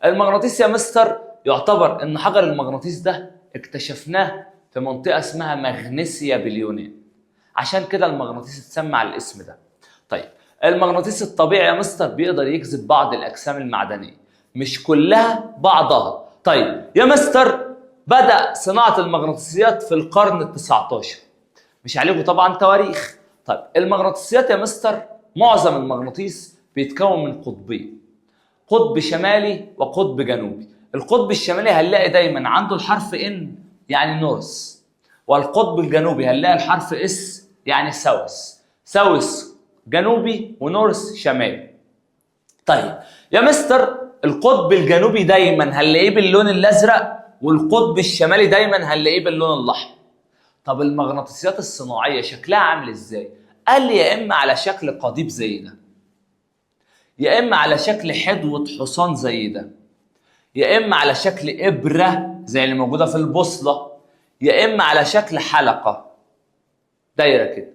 المغناطيس يا مستر يعتبر ان حجر المغناطيس ده اكتشفناه في منطقة اسمها مغنيسيا باليونان، عشان كده المغناطيس اتسمى على الاسم ده. طيب المغناطيس الطبيعي يا مستر بيقدر يجذب بعض الاجسام المعدنية، مش كلها، بعضها. طيب يا مستر بدأ صناعة المغناطيسيات في القرن ال19، مش عليكم طبعا تواريخ. طيب المغناطيسيات يا مستر معظم المغناطيس بيتكون من قطبين، قطب شمالي وقطب جنوبي. القطب الشمالي هنلاقي دايما عنده الحرف N يعني north، والقطب الجنوبي هنلاقي الحرف S يعني south. south جنوبي و north شمالي. طيب يا مستر القطب الجنوبي دايما هنلاقيه باللون الازرق، والقطب الشمالي دايما هنلاقيه باللون الاحمر. طب المغناطيسيات الصناعية شكلها عامل ازاي؟ قال لي يا اما على شكل قضيب زي ده، يا اما على شكل حدوه حصان زي ده، يا اما على شكل ابره زي اللي موجودة في البوصلة، يا اما على شكل حلقة دايرة كده.